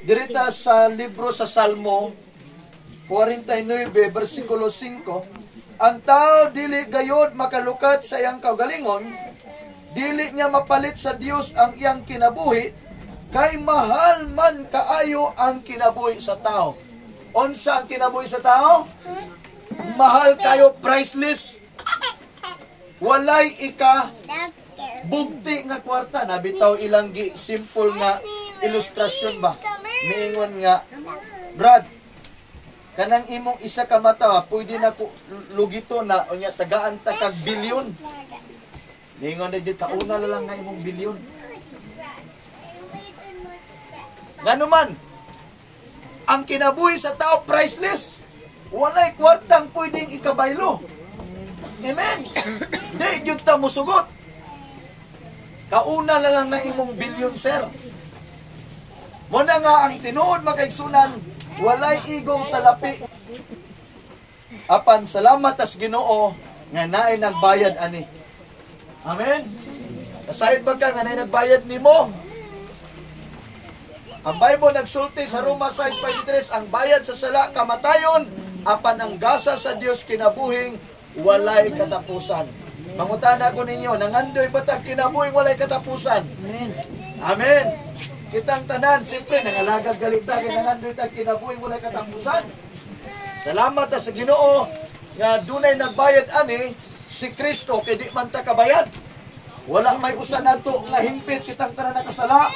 Dirita sa libro sa Salmo 49 versikulo 5, ang tao dili gayod makalukat sa iyang kaugalingon, dili niya mapalit sa Dios ang iyang kinabuhi, kay mahal man kaayo ang kinabuhi sa tao. Unsa ang kinabuhi sa tao? Mahal kayo, priceless. Walay ika bugti nga kwarta. Nabitaw ilang gi simple nga ilustrasyon ba? Miingon nga, "Brad, kanang imong isa ka mata, pwede na ko lugito na, unya tagaan ta kag bilyon." Miingon na jud, "Kauna na lang nga imong bilyon." Ngano man, ang kinabuhi sa tao priceless. Walay kwartang pwedeng ikabaylo. Amen. Di gyud ta musugot. Kauna na lang na imong bilyon, sir. Muna nga ang tinuod, makaigsunan, walay igong salapi. Apan salamat as Ginoo nga naay nagbayad ani. Amen. Kasayod ba ka nga naay nagbayad nimo? Ang Bible nagsulti sa Roma 6:23, ang bayad sa sala kamatayon, apan ang gasa sa Dios kinabuhing walay katapusan. Mangutana ko ninyo, nangandoy ba sa kinabuhing walay katapusan? Amen. Amen. Kitang tanan, siyempre, nangalagag galita, kay nangandoy ta kinabuhing walay katapusan. Salamat ta sa Ginoo nga dunay nagbayad ani, si Kristo, kay di man ta kabayad. Wala may usa nato nga hingpit, kitang tanan nakasala.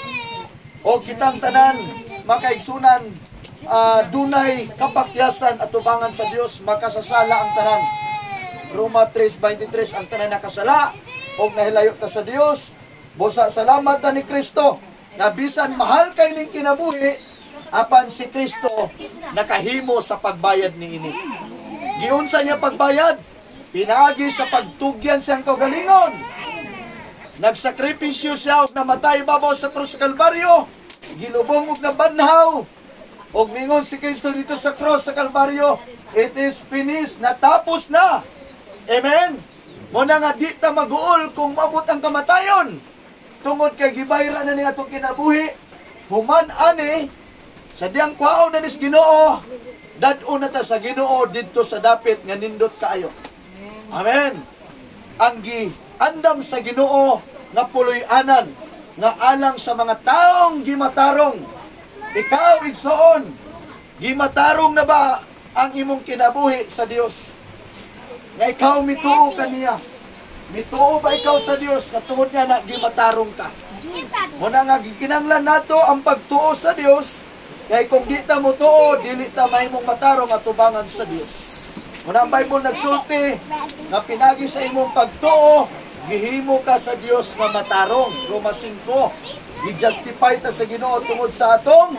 O kitang tanan makaigsunan, dunay kapakyasan at tubangan sa Dios, makasasala ang tanan. Roma 3:23, ang tanan nakasala og nahilayo ta sa Dios. Busa salamat ta ni Kristo na bisan mahal kay ning kinabuhi, apan si Kristo nakahimo sa pagbayad niini. Giunsa niya pagbayad? Pinaagi sa pagtugyan siyang kaugalingon. Nagsakripisyo siya og namatay babaw sa krus sa Kalbaryo. Gilubong og nabanhaw. Og ningon si Kristo dito sa cross sa Kalbaryo, "It is finished," natapos na. Amen. Muna nga di ta maguol kung maabot ang kamatayon. Tungod kay gibayra na ni atong kinabuhi. Human ani, sa diyang kwaon na nis Ginoo, dad-o na ta sa Ginoo didto sa dapit nga nindot kaayo. Amen. Ang giandam sa Ginoo nga puloy-anan nga alang sa mga taong gimatarong. Ikaw, igsoon, gimatarong na ba ang imong kinabuhi sa Dios? Nga ikaw mituo kaniya. Mituo ba ikaw sa Dios nga tungod niya na gimatarong ka? Muna nga gikinanglan nato ang pagtuo sa Dios, kay kung di ta motuo, dili ta mahimong matarong at tubangan sa Dios. Muna ang Bible nagsulti nga pinagi sa imong pagtuo, gihimo ka sa Dios nga matarong. Roma 5, gi-justify ta sa Ginoo tungod sa atong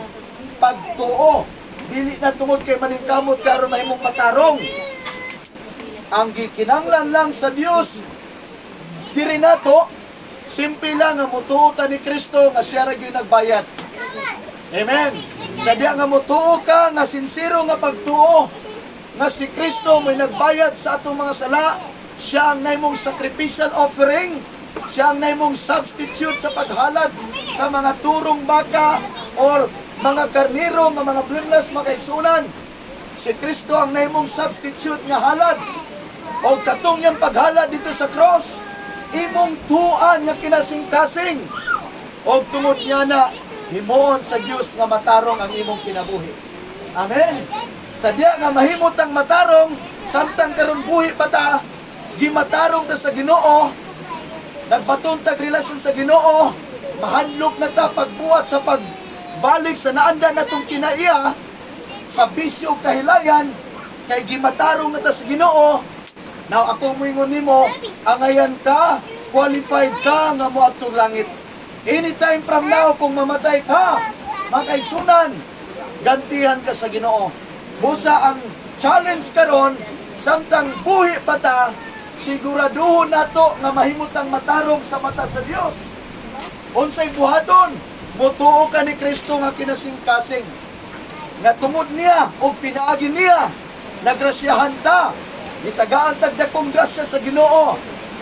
pagtuo. Dili na tungod kay maningkamot ka aron mahimong matarong. Ang gikinanglan lang sa Dios diri nato, simple lang nga motuo ta ni Kristo nga siya ra gyud nagbayad. Amen. Sa diya nga motuo ka nga sinsero nga pagtuo nga si Kristo may nagbayad sa atong mga sala, siya ang naimong sacrificial offering, siya ang naimong substitute sa paghalad sa mga turong baka or mga karniro nga mga blameless, makaigsunan. Si Kristo ang naimong substitute nga halad. O katong niyang paghalad dito sa cross, imong tuan nga kinasingkasing. O tungod niya na himuon sa Dios nga matarong ang imong kinabuhi. Amen. Sa diya nga mahimot ang matarong, samtang karon buhi pa ta, gimatarong ta sa Ginoo, nagbaton tag relasyon sa Ginoo, mahandlok na ta pagbuhat sa pagbalik sa naanda natong kinaiya, sa bisyo kahilayan, kay gimatarong na ta sa Ginoo. Now ako moingon nimo, angayan ka, qualified ka nga moadtong langit. Anytime from now, kung mamatay ka, makaigsunan, gantihan ka sa Ginoo. Busa ang challenge karon, samtang buhi pa ta, siguraduhon nato nga mahimutang matarong sa mata sa Dios. Unsay buhaton? Motuo ka ni Kristo nga kinasingkasing. Nga tungod niya o pinaagi niya, nagrasyahan ta, gitagaan tag dakong grasya sa Ginoo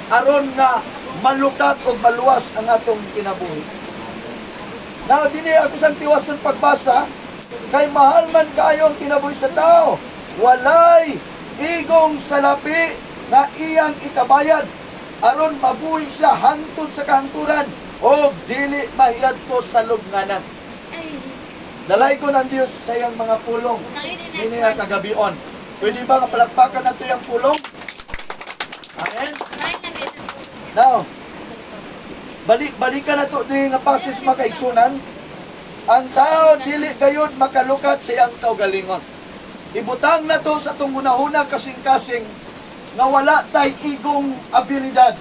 aron nga malukat o maluwas ang atong kinabuhi. Now, dini ako sang tiwason pagbasa, kay mahal man kaayo ang kinabuhi sa tao. Walay igong salapi na iyang ikabayad aron mabuhi siya hangtod sa kahangturan o dili mahiadto sa lubnganan. Dalaygon ang Dios sa iyang mga pulong nini nga kagabion. Pwede ba nga palakpakan nato yung pulong? Amen. Now, balik-balikan nato ni nga passage, mga kaigsunan. Ang tao dili gayud makalukat sa iyang kaugalingon. Ibutang nato sa atong hunahuna, kasing-kasing, nga wala tay igong abilidad.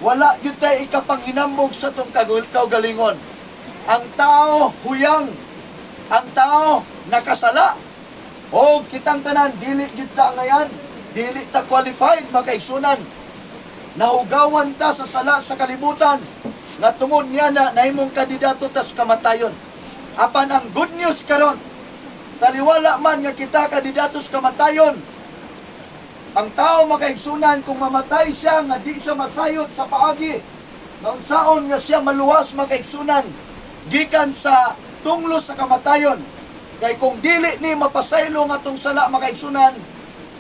Wala gyud tay ikapanghinambog sa atong kaugalingon. Ang tao huyang. Ang tao nakasala. O kitang tanan dili gyud ta ngayan, dili ta qualified, mga kaigsunan. Nahugawan ta sa sala sa kalibutan nga tungod niya na nahimong kandidato tas kamatayon. Apan ang good news karon, taliwala man nga kita kandidato sa kamatayon, ang tao, makaigsunan, kung mamatay siya nga di siya masayot sa paagi nga unsaon nga siya maluwas, makaigsunan, gikan sa tunglos sa kamatayon. Kay kung dili ni mapasaylo nga atong sala, makaigsunan,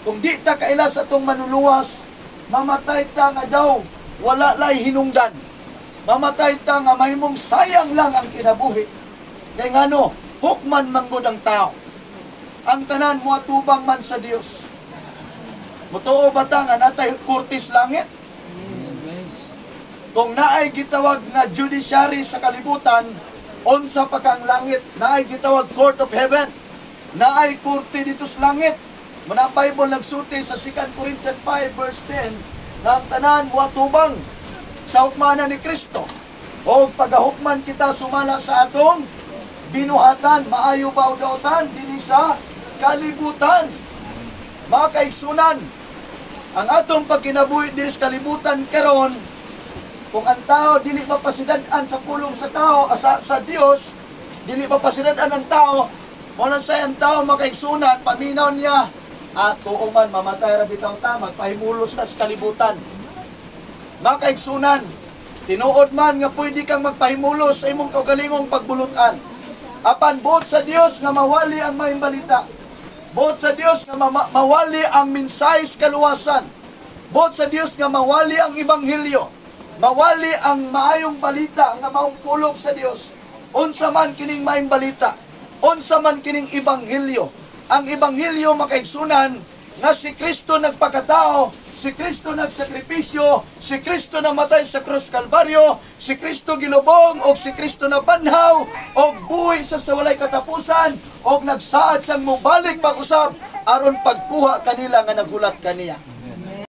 kung di ta kaila sa atong manuluwas, mamatay ta nga daw wala lay hinungdan. Mamatay ta nga mahimong sayang lang ang kinabuhi. Kay ngano, hukman manggod ang tao. Ang tanan moatubang man sa Dios. Mutuo ba ta nga natay korte sa langit? Kung naay gitawag na judiciary sa kalibutan, unsa pa kang langit? Naay gitawag court of heaven. Naay korte dito sa langit. Muna Bible nagsulti sa 2 Corinthians 5 verse 10 na ang tanan muatubang sa hukmanan ni Kristo. O pagahukman kita sumala sa atong binuhatan, maayo ba o dautan, dinhi sa kalibutan. Mga kaigsunan, ang atong pagkinabuhi diri sa kalibutan karon, kung ang tao dili mapasidan-an sa pulong sa tao sa Dios, dili mapasidan-an ang tao, mo lang say ang tao, makaigsunan, paminaw niya at tuo man, mamatay ra bitaw ta, magpahimulos ta sa kalibutan. Mga kaigsunan, tinuod man nga pwede kang magpahimulos sa imong kaugalingong pagbulutan. Apan buot sa Dios nga mawali ang maayong balita. Buot sa Dios nga mawali ang mensahe sa kaluwasan. Buot sa Dios nga mawali ang ebanghelyo. Mawali ang maayong balita nga maong pulong sa Dios. Unsa man kining maayong balita? Unsa man kining ebanghelyo? Ang ebanghelyo, makaigsunan, nga si Kristo nagpakatao, si Kristo nagsakripisyo, si Kristo namatay sa krus Kalbaryo, si Kristo gilubong, og si Kristo nabanhaw, og buhi sa walay katapusan, og nagsaad sang mobalik pag-usab aron pagkuha kanila nga nagulat kaniya.